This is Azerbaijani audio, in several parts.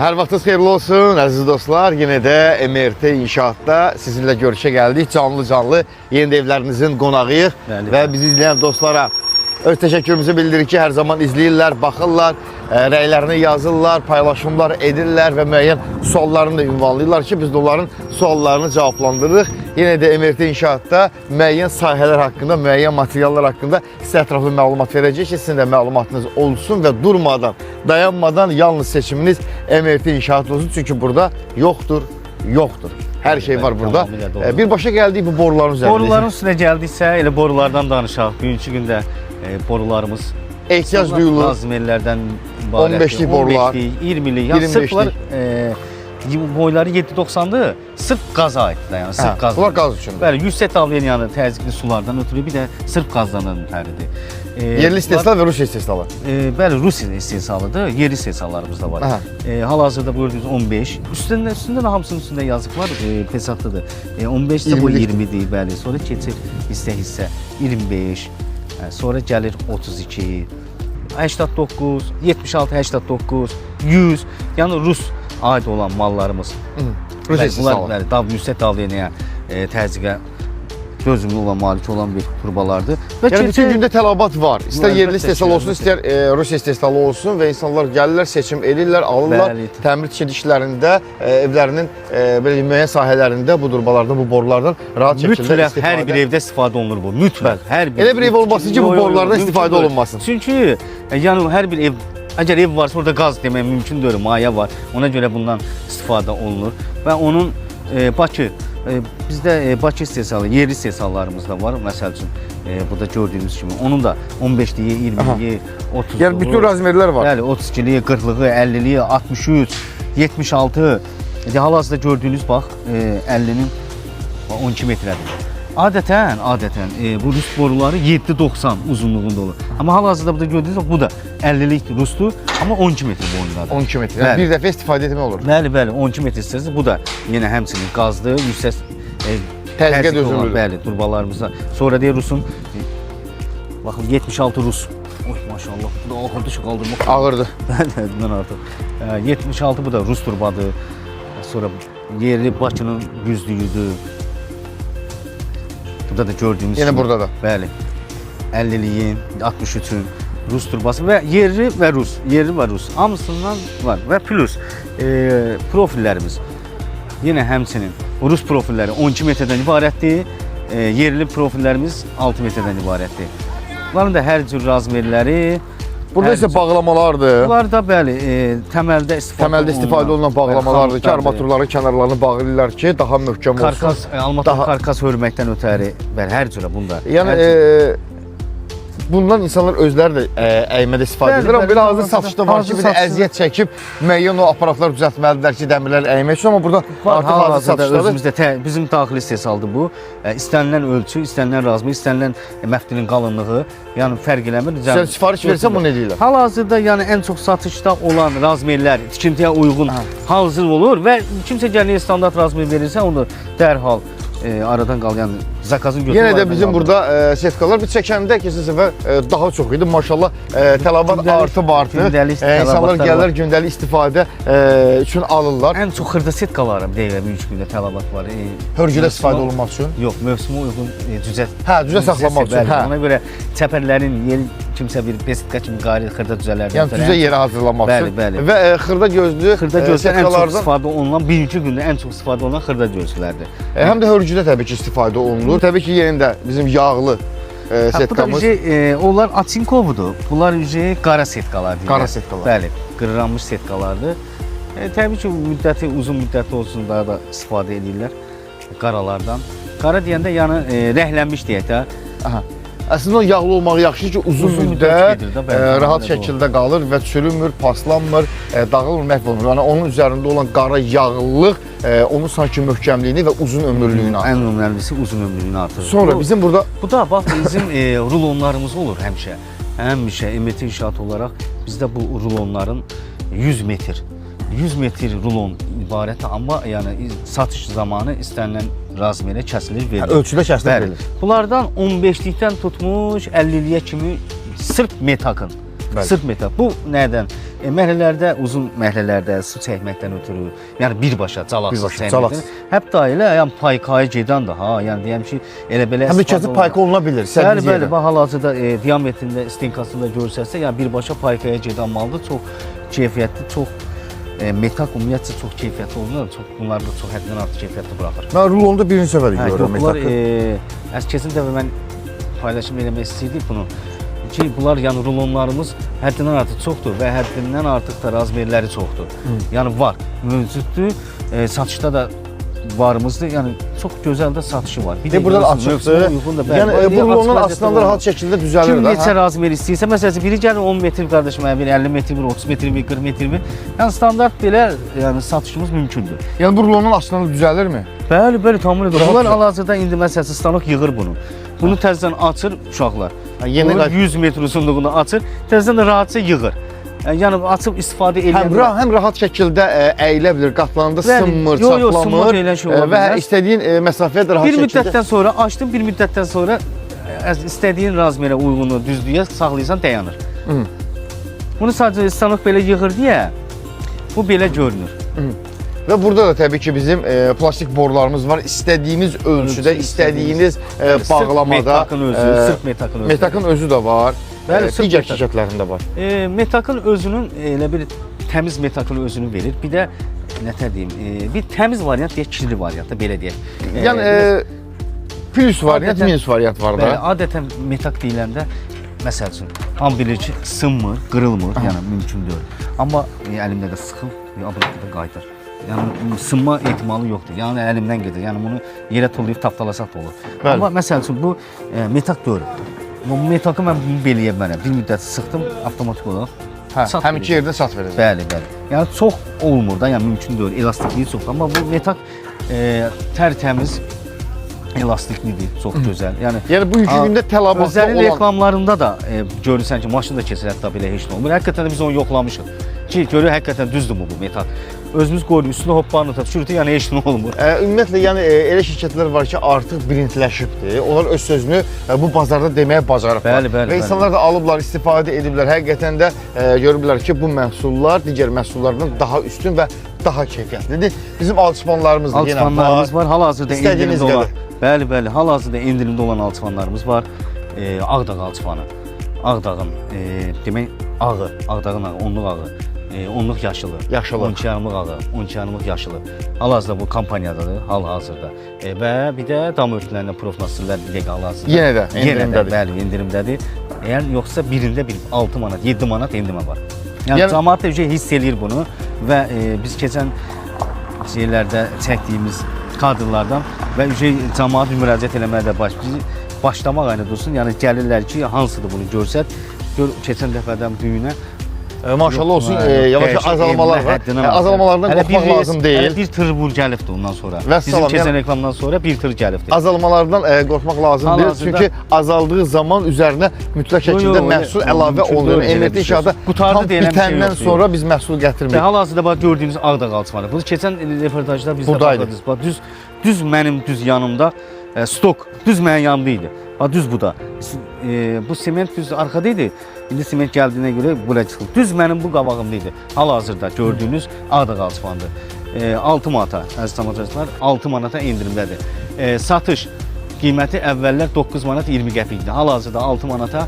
Hər vaxtınız xeyirli olsun əziz dostlar. Yenə də MRT İnşaatda sizinlə görüşə gəldik. Canlı-canlı yeni də evlərinizin qonağıyıq Bəli. və bizi izləyən dostlara öz təşəkkürümüzü bildiririk ki, hər zaman izləyirlər, baxırlar, rəylərini yazırlar, paylaşımlar edirlər və müəyyən suallarını da ünvanlayırlar ki, biz də onların suallarını cavablandırırıq. Yenə də MRT İnşaatda müəyyən sahələr haqqında, müəyyən materiallar haqqında sizə ətraflı məlumat verəcəyik ki, sizin də məlumatınız olsun və durmadan, dayanmadan yalnız seçiminiz MRT İnşaat olsun. Çünki burada yoxdur, yoxdur. Hər şey var burada. Tamamilə doğru. Birbaşa gəldik bu boruların üzərində. Boruların üstünə gəldiksə, elə borulardan danışaq. Bugünkü gündə borularımız ehtiyac duyulur. Razmerlərdən ibarətdir. 15-lik borular. 15-lik, 20-lik. Yəni sırf 25-lik. bunlar boyları 7.90-dır. Sırf qaza aiddir. Yəni sırf Hə, qaz. bunlar qaz üçündür. Bəli, yüksək davlayan yəni təzyiqli sulardan ötürü, bir də sırf qazdan ötəridir. Yerli istehsal və Rusiya istehsalı. Bəli, Rusiya istehsalıdır. Yerli istehsallarımız da var. Aha. Hal-hazırda gördüyünüz 15. Üstündə də hamısının üstündə yazıq var, pesatlıdır. 15 isə bu 20-likdir. 20-dir, bəli. Sonra keçir hissə-hissə 25, sonra gəlir 32, 89, 76, 89, 100. Yəni Rus aid olan mallarımız. Rusiya Bəli, bunlar istehsalı. bəli, yüksək davleniyə, təzyiqə dözümlü olan, malik olan bir turbalardır. Və Yəni bütün keçir- gündə tələbat var. İstər yerli Əlbəttə istehsal ki, olsun, əlbəttə. istər Rusiya istehsalı olsun və insanlar gəlirlər, seçim edirlər, alırlar. Bəli. Təmir tikili işlərində, evlərinin belə deyim, müəyyən sahələrində bu turbalardan, bu borulardan rahat şəkildə Mütləq istifadə. hər bir evdə istifadə olunur bu. Mütləq hər bir. Elə bir ev olmasın ki, bu Yo, yo, yo, borulardan mümkün istifadə deyil. olunmasın. Çünki yəni hər bir ev, əgər ev varsa orada qaz demək mümkün deyil, maye var. Ona görə bundan istifadə olunur və onun Bakı bizdə Bakı istehsalı, yerli istehsallarımız da var. Məsəl üçün burada gördüyünüz kimi onun da 15-liyi, 20-liyi, 30-luğu. Yəni bütün razmerlər var. Bəli, 32-liyi, 40-lığı, 50-liyi, 63, 76. Hal-hazırda gördüyünüz bax, 50-nin 12 metrədir. Adətən bu rus boruları 7.90 uzunluğunda olur. Amma hal-hazırda burada gördüyünüz bax, bu da 50-lik rusdur, amma 12 metr boyundadır. 12 metr. Yəni Bəli. bir dəfə istifadə etmək olur. Bəli, bəli, 12 metr istəyirsiniz. Bu da yenə həmçinin qazdır, yüksək Təzyiqə təzyiqli olan, dözümlüdür. Bəli, turbalarımızda. Sonra deyir Rusun baxın 76 rus. Oy maşallah, bu da ağırdır ki, qaldırmaq. Ağırdır. Bəli, bundan artıq. 76 bu da rus turbadır. Sonra yerli Bakının güzlüyüdür. Burada da gördüyünüz Yenə kimi. burada da. Bəli. 50-liyin, 63-ün rus turbası və yerli və rus, yerli və rus hamısından var və plus profillərimiz. Yenə həmçinin rus profilləri 12 metrdən ibarətdir. Yerli profillərimiz 6 metrdən ibarətdir. Bunların da hər cür razmerləri. Burada hər isə cür- bağlamalardır. Bunlar da bəli, təməldə istifadə Təməldə istifadə olunan bağlamalardır ki, bəli, armaturların kənarlarını bağlayırlar ki, daha möhkəm olsun. Karkas, almatur Daha- karkas hörməkdən ötəri, bəli, hər cürə bunda. Yəni Hər cür. bundan insanlar özləri də əymədə istifadə Bəli, edirlər, amma bəli, belə hazır hazırda- satışda var ki, hazır bir də satışda. əziyyət çəkib müəyyən o aparatları düzəltməlidirlər ki, dəmirlər əymək üçün, amma burada Var, artıq hazır hal-hazırda satışdadır. özümüzdə bizim daxili istehsaldır bu. İstənilən ölçü, istənilən razmer, istənilən məftilin qalınlığı, yəni fərq eləmir. Sən sifariş versən bunu eləyirlər. Hal-hazırda yəni ən çox satışda olan razmerlər tikintiyə uyğun hazır olur və kimsə gəlir standart razmer verirsə onu dərhal aradan qal, yəni zakazın götürüb Yenə də aradan bizim qaldırır. burada setkalar bir çəkəndə keçən səfər daha çox idi. Maşallah tələbat Gündəlik- artıb artır. gündəlik İnsanlar tələbatlar gəlir var. gündəlik istifadə üçün alırlar. Ən çox xırda setkalara deyirəm bugünkü gündə tələbat var. Hörgüdə istifadə mövsümə- olunmaq üçün. Yox, mövsümə uyğun cücə. Hə, cücə saxlamaq üçün, Bəli, hə. ona görə çəpərlərin yeri kimsə bir besetka kimi qari xırda cücələrdən. Yəni cücə yeri hazırlamaq Bəli, üçün. bəli. Və xırda gözlü Xırda gözlü ən çox setkalardan istifadə olunan, bugünkü gündə ən çox istifadə olunan xırda gözlülərdir. Həm də hörgüdə təbii ki istifadə olunur. Təbii ki yenə də bizim yağlı Ha, bu da setkamız. ücə, onlar Atinkovudur. Bunlar ücə qara setkalar deyirlər. Qara setkalar. Bəli, qırılanmış setkalardır. Təbii ki, müddəti uzun müddətli olsun daha da istifadə edirlər qaralardan. Qara deyəndə yəni rənglənmiş deyək də. Aha. Əslində o yağlı olmağı yaxşıdır ki, uzun, Uzun müddət müddət gedir də, bəli, rahat doğru. şəkildə qalır və çürümür, paslanmır, dağılmır, məhv olmur. Yəni onun üzərində olan qara yağlılıq onun sanki möhkəmliyini və uzun ömürlüyünü artırır. Ən önəmlisi uzun ömrlülüyünü artırır. Sonra bizim burada Bu da bax bizim rulonlarımız olur həmişə. Həmişə MT İnşaat olaraq bizdə bu rulonların 100 metr 100 metr rulon ibarətdir, amma yəni satış zamanı istənilən razmerə kəsilir verilir. ölçüdə kəsilir Bəli. verilir. Bunlardan 15-likdən tutmuş 50-liyə kimi sırf metakın. Bəli. Sırf metak. Bu nədən? Məhəllələrdə, uzun məhəllələrdə su çəkməkdən ötürü, yəni birbaşa calaqsız Birbaşa, çəkməkdən. calaqsız. Hətta elə yəni paykaya gedən də ha, yəni deyəm ki, elə belə Həm də istifadə kəsib olunur. payka oluna bilir. Bəli, istədiyiniz bəli, yerdə. bax hal-hazırda diametrində, stinkasında görsənsə, yəni birbaşa paykaya gedən maldır, çox keyfiyyətli, çox metak ümumiyyətcə çox keyfiyyətli olduğundan çox bunlar da çox həddindən artıq keyfiyyətli buraxır. Mən rulonda birinci səfər Hə, görürəm yox, bunlar metakı. Keçən dəfə mən paylaşım eləmək istəyirdik bunu. Ki bunlar yəni rulonlarımız həddindən artıq çoxdur və həddindən artıq da razmerləri çoxdur. Yəni var, mövcuddur. Satışda da varımızdır. Yəni çox gözəl də satışı var. Bir De burada da görürsün, açıqdır. mövsümə uyğun da, bəli. Yəni Bax, bu açıq rulonlar vəziyyətdə aslında olan. rahat şəkildə düzəlir Kim də. neçə hə? razmer istəyirsə, məsələn, biri gəlir 10 metr qardaşım, mənə bir 50 metr, bir 30 metr, bir 40 metr, bir. Yəni standart belə yəni satışımız mümkündür. Yəni bu rulonun aslında düzəlirmi? Bəli, bəli, tamamilə doğru. Rahat Bunlar düzəlir. hal-hazırda indi məsələn stanok yığır bunu. Bunu təzədən açır uşaqlar. Ha, yeni Bunu 100 metr uzunluğunu açır, təzədən də rahatca yığır. Yəni açıb istifadə Həm, eləyən həm rahat şəkildə əyilə bilir, qatlananda Bəli, sınmır, yo, yo, çatlamır sınmaq elə şey ola və bilməz. istədiyin məsafəyə də rahat bir şəkildə müddətdən sonra açdın, bir müddətdən sonra istədiyin razmerə uyğunu düzlüyə saxlayırsan dayanır. Hı. Bunu sadəcə stanok belə yığır deyə bu belə görünür. Və burada da təbii ki bizim plastik borularımız var. İstədiyimiz ölçüdə, Ölçü, istədiyiniz Sırf bağlamada. metakın özü, sırf metakın özü. Metakın özü də var. Bəli, sırf digər metak. şirkətlərində var. Metakın özünün elə bir təmiz metakın özünü verir. Bir də nə tər deyim, bir təmiz variant deyək, kirli variant da belə deyək. Yəni plus variant, adətən- minus variant var Bəli, da. adətən metak deyiləndə məsəl üçün hamı bilir ki, sınmır, qırılmır, yəni mümkün deyil. Amma əlimdə də sıxıl, obratda da qayıdır. Yəni sınma ehtimalı yoxdur. Yəni əlimdən gedir. Yəni bunu yerə tullayıb tapdalasaq da olur. Bəli. Amma məsəl üçün bu metak deyil. Bu metakı mən bunu belə bilmərəm. Bir müddət sıxdım avtomatik olaraq. Hə, sat həminki verir. yerdə sat verəcək. Bəli, bəli. Yəni çox olmur da, yəni mümkün deyil. Elastikliyi çoxdur. Amma bu metak tərtəmiz elastiklidir, çox gözəl. Yəni Yəni bugünkü gündə tələbatda Özəlin olan reklamlarında da görürsən ki, maşın da keçir hətta belə heç nə olmur. Həqiqətən də biz onu yoxlamışıq. Ki görür həqiqətən düzdürmü bu metak. Özümüz qoyuruq üstünə hoppanı düşürük, yəni heç nə olmur. Ümumiyyətlə, yəni elə şirkətlər var ki, artıq brendləşibdir. Onlar öz sözünü bu bazarda deməyə bacarıblar. Bəli, bəli, Və bəli. insanlar da alıblar, istifadə ediblər. Həqiqətən də görüblər ki, bu məhsullar digər məhsullardan daha üstün və daha keyfiyyətlidir. Bizim alçıpanlarımız da yenə var. Alçıpanlarımız var. Hal-hazırda İstədiyiniz endirimdə olan. Bəli, bəli. Hal-hazırda endirimdə olan alçıpanlarımız var. Ağdağ alçıpanı. Ağdağın demək ağı, Ağdağın ağı, onluq ağı. Onluq yaşılı. Yaşılı. 12 yarımlıq ağı, 12 yarımlıq yaşılı. Hal-hazırda bu kampanyadadır, hal-hazırda. Və bir də dam örtülərinə profnasırlar bir dəqiqə hal-hazırda. Yenə də Yenə də, endirimdədir. bəli, endirimdədir. Əgər yoxsa birində bir 6 manat, 7 manat endirmə var. Yəni, Yəni- cəmaət də hiss eləyir bunu və biz keçən yerlərdə çəkdiyimiz kadrlardan və cəmaət müraciət eləməyə də bizi başlamaq aynı dursun. Yəni gəlirlər ki, hansıdır bunu görsət. Gör keçən dəfədən bu günə Maşallah olsun, yavaş dəyişik azalmalar endirmə var. həddindən artıq. Azalmalardan Hələ qorxmaq bir lazım Hələ deyil. bir tır bur gəlibdi ondan sonra. Vəssalam, Bizim keçən yəni- reklamdan sonra bir tır gəlibdi. Azalmalardan qorxmaq lazım deyil. Hal-hazırda- Çünki azaldığı zaman üzərinə mütləq Yo, yo, şəkildə elə- məhsul əlavə mümkün olunur. deyil elə MRT bir şey. inşaatda Qurtardı tam deyilən bir şey bitəndən yoxdur. sonra biz məhsul Və gətirmirik. hal-hazırda bax gördüyünüz Ağdağ alçıpanı. Bunu keçən reportajda biz də Buradaydı. baxırdınız. Bax düz mənim düz yanımda stok düz mənim yanımda idi. Bax düz bu da. Bu sement düz arxada idi. İndi sement gəldiyinə görə bura çıxıb. Düz mənim bu qabağımda idi. Hal-hazırda gördüyünüz Ağdağ alçıpanıdır. 6 manata əziz tamaşaçılar, 6 manata endirimdədir. Satış qiyməti əvvəllər 9 manat 20 qəpik idi. Hal-hazırda 6 manata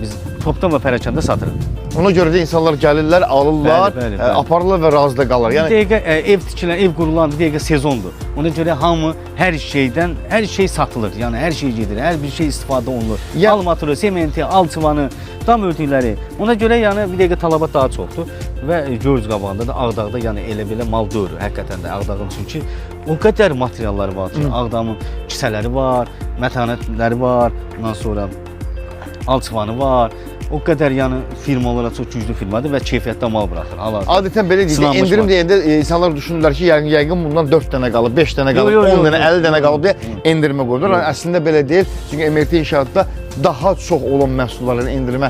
biz topdan və pərakəndə satırıq. Ona görə də insanlar gəlirlər, alırlar, Bəli, bəli, bəli. aparırlar və razı da qalır. Bir Yəni dəqiqə ev tikilən, ev qurulan bir dəqiqə sezondur. Ona görə hamı hər şeydən, hər şey satılır. Yəni hər şey gedir, hər bir şey istifadə olunur. Ya- Almaturu, sementi, alçıvanı, dam örtükləri. Ona görə yəni bir dəqiqə tələbat daha çoxdur və göz qabağında da Ağdağda yəni elə belə mal deyil. Həqiqətən də Ağdağın çünki o qədər materialları var ki, Ağdamın kisələri var, mətanətləri var, ondan sonra alçıvanı var. O qədər yəni firma olaraq çox güclü firmadır və keyfiyyətdə mal buraxır. Hal-hazırda. adətən belə deyil. Sınanmış Endirim var. deyəndə insanlar düşünürlər ki, yəqin bundan 4 dənə qalıb, 5 dənə qalıb, Yo, yo, 10 yo, dənə, yo. 50 dənə qalıb deyə endirimə qoyurlar. Yəni, əslində belə deyil. Çünki MRT inşaatda daha çox olan məhsullara endirimə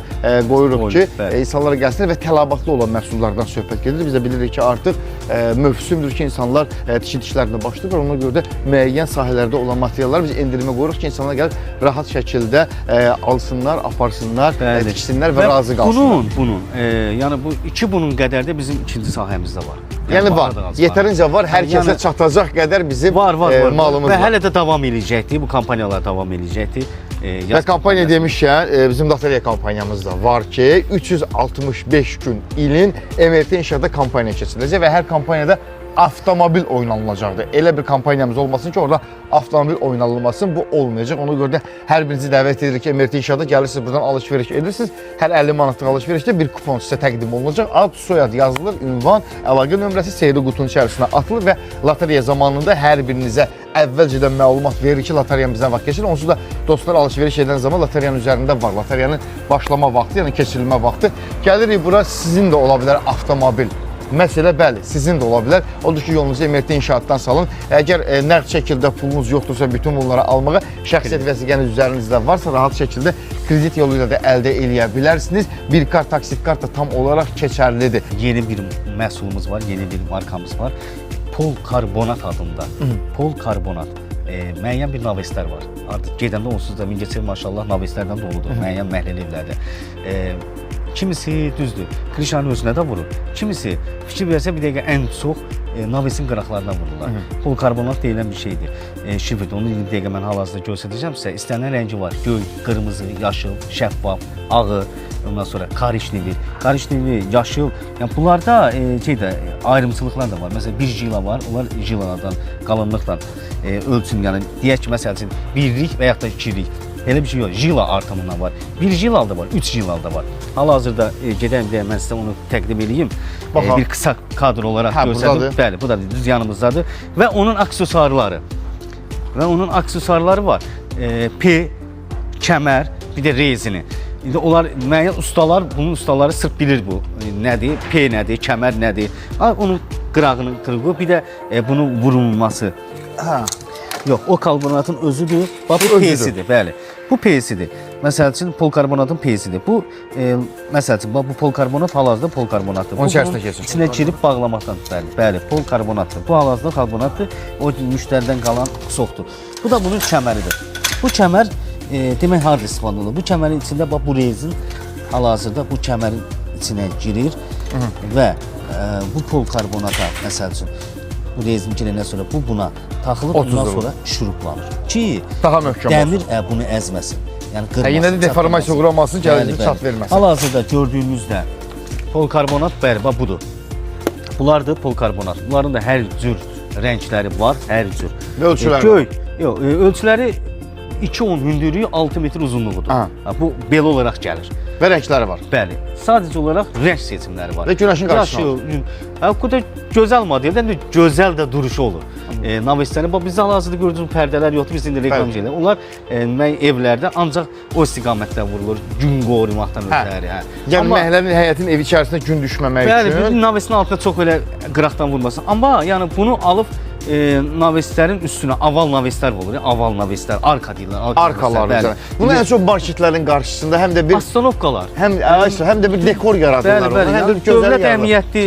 qoyuruq ki, insanlar gəlsinlər və tələbatlı olan məhsullardan söhbət gedir. Biz də bilirik ki, artıq mövsümdür ki, insanlar tikinti işlərinə başlayırlar. Ona görə də müəyyən sahələrdə olan materialları biz endirimə qoyuruq ki, insanlar gəlib rahat şəkildə alsınlar, aparsınlar, tiksinlər və razı qalsınlar. Bunun, yəni bu iki bunun qədər də bizim ikinci sahəmizdə var. Yəni var, da az yetərincə var, hər kəsə Yəni- çatacaq qədər bizim Var, var, var. malımız və var. hələ də davam eləyəcəkdir. Bu kampaniyalar davam eləyəcəkdir. Və kampaniya demişkən, bizim lotereya kampaniyamız da var ki, 365 gün ilin MRT İnşaatda kampaniya keçiriləcək və hər kampaniyada avtomobil oynanılacaqdır. Elə bir kampaniyamız olmasın ki, orada avtomobil oynanılmasın, bu olmayacaq. Ona görə də hər birinizi dəvət edirik ki, MRT İnşaata gəlirsiniz, buradan alış-veriş edirsiniz. Hər 50 manatlıq alış-verişdə bir kupon sizə təqdim olunacaq. Ad, soyad yazılır, ünvan, əlaqə nömrəsi sehirli qutunun içərisinə atılır və lotereya zamanında hər birinizə əvvəlcədən məlumat verir ki, lotereya bizdən vaxt keçir. Onsuz da dostlar alış-veriş edən zaman lotereyanın üzərində var. Lotereyanın başlama vaxtı, yəni keçirilmə vaxtı. Gəlirik bura, sizin də ola bilər avtomobil. Məsələ bəli, sizin də ola bilər. Odur ki, yolunuzu MRT İnşaatdan salın. Əgər nəqd şəkildə pulunuz yoxdursa bütün bunları almağa, şəxsiyyət vəsiqəniz üzərinizdə varsa rahat şəkildə kredit yolu ilə də əldə eləyə bilərsiniz. Bir kart, taksit kart da tam olaraq keçərlidir. Yeni bir məhsulumuz var, yeni bir markamız var. Polkarbonat adında. Polkarbonat. Müəyyən bir naveslər var. Artıq gedəndə onsuz da Mingəçevir maşallah naveslərdən doludur. Müəyyən məhəlləli evlərdə. Kimisi düzdür, krişanın özünə də vurur. Kimisi fikir versə bir dəqiqə ən çox navesin qıraqlarına vururlar. Polkarbonat deyilən bir şeydir. Şifrdir. Onu bir dəqiqə mən hal-hazırda göstərəcəm sizə. İstənilən rəngi var. Göy, qırmızı, yaşıl, şəffaf, ağı, ondan sonra karişnevi, karişnevi, yaşıl. Yəni bunlarda ayrımçılıqlar da var. Məsələn, bir jila var. Onlar jilalardan qalınlıqla ölçüm, yəni deyək ki, məsəl üçün birlik və yaxud da ikilik. Elə bir şey yox. Jila artımından var. Bir jilal da var, 3 jilal da var. Hal-hazırda gedəm deyə mən sizə onu təqdim eləyim. Bir qısa kadr olaraq göstərdim. Bəli, bu da düz yanımızdadır və onun aksesuarları. Və onun aksesuarları var. P, kəmər, bir də rezini. İndi onlar müəyyən ustalar, bunun ustaları sırf bilir bu nədir, P nədir, kəmər nədir. Onun qırağının qırığı, bir də bunun vurulması. Hə. Yox, o karbonatın özüdür. Bax bu P-sidir, bəli. Bu P-sidir. Məsəl üçün polkarbonatın P-sidir. Bu məsəl üçün bax bu polkarbonat hal-hazırda polkarbonatdır. Onun içərisinə keçir. İçinə girib bağlamaqdan, bəli, bəli, polkarbonatdır. Bu hal-hazırda karbonatdır. O müştəridən qalan soxdur. Bu da bunun kəməridir. Bu kəmər demək harda istifadə olunur? Bu kəmərin içində bax bu rezin hal-hazırda bu kəmərin içinə girir və bu polkarbonata məsəl üçün bu rezin girəndən sonra bu buna taxılıb, bundan sonra şuruplanır ki, daha möhkəm dəmir bunu əzməsin. Yəni qırmasın. Yenə də deformasiya uğramasın, gələcəkdə çat verməsin. Hal-hazırda gördüyünüzdə polkarbonat bəli, bax budur. Bunlardır polkarbonat. Bunların da hər cür rəngləri var, hər cür. Və ölçüləri Göy, yox, ölçüləri 2,10 hündürlüyü, 6 metr uzunluğudur. Aha. Bu belə olaraq gəlir. Və rəngləri var. Bəli. Sadəcə olaraq rəng seçimləri var. Və günəşin qarşısını alır. O qədər gözəl modeldə, həm də gözəl də duruşu olur. Naveslərin, bax bizdə hal-hazırda gördüyünüz pərdələr yoxdur, biz indi reklam şeylər. Onlar müəyyən evlərdə ancaq o istiqamətdə vurulur, gün qorumaqdan ötəri. Hə. Yəni məhəllənin, həyətin evi içərisində gün düşməmək bəli, üçün. Bəli, navesin altına çox elə qıraqdan vurmasın. Amma yəni bunu alıb naveslərin üstünə aval naveslər olur. Aval naveslər, arka deyirlər. Arkalar üzərində. Bunu ən çox marketlərin qarşısında həm də bir astanovkalar, həm də bir dekor yaradırlar. Bəli, bəli. Həm də bir gözəl dövlət əhəmiyyətli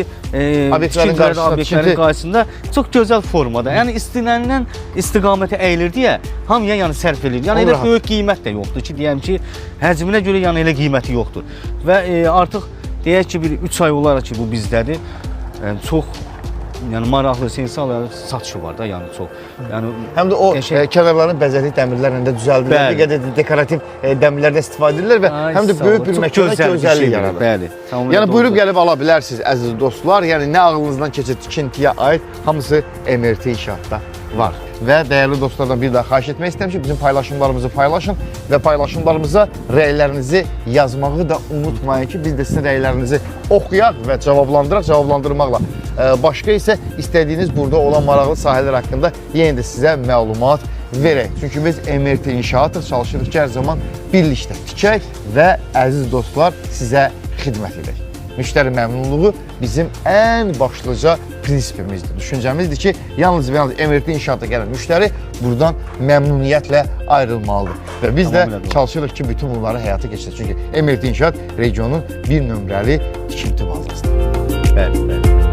obyektlərin qarşısında çox gözəl formada. Yəni istənilən istiqamətə əyilir deyə hamıya yəni sərf eləyir. Yəni elə böyük qiymət də yoxdur ki, deyəm ki, həcminə görə yəni elə qiyməti yoxdur. Və artıq deyək ki, bir 3 ay olaraq ki, bu bizdədir. Çox yəni maraqlı, sensasiyalı satışı var da, yəni çox. Yəni həm də o kənarlarını bəzəkli dəmirlərlə də düzəldirlər. Bir qədər dekorativ dəmirlərdən istifadə edirlər və həm də böyük bir məkana gözəllik yaradır. Bəli. Yəni buyurub gəlib ala bilərsiniz əziz dostlar. Yəni nə ağlınızdan keçir tikintiyə aid hamısı MRT İnşaatda var. Və dəyərli dostlardan bir daha xahiş etmək istəyirəm ki, bizim paylaşımlarımızı paylaşın və paylaşımlarımıza rəylərinizi yazmağı da unutmayın ki, biz də sizin rəylərinizi oxuyaq və cavablandıraq, cavablandırmaqla. Başqa isə istədiyiniz burada olan maraqlı sahələr haqqında yenə də sizə məlumat verək. Çünki biz MRT İnşaatıq, çalışırıq ki, hər zaman birlikdə tikək və əziz dostlar sizə xidmət edək. Müştəri məmnunluğu bizim ən başlıca prinsipimizdir, düşüncəmizdir ki, yalnız və yalnız MRT inşaata gələn müştəri buradan məmnuniyyətlə ayrılmalıdır. Və biz də Tamamilə doğru. çalışırıq ki, bütün bunları həyata keçirək. Çünki MRT inşaat regionun bir nömrəli tikinti bazasıdır. Bəli, bəli.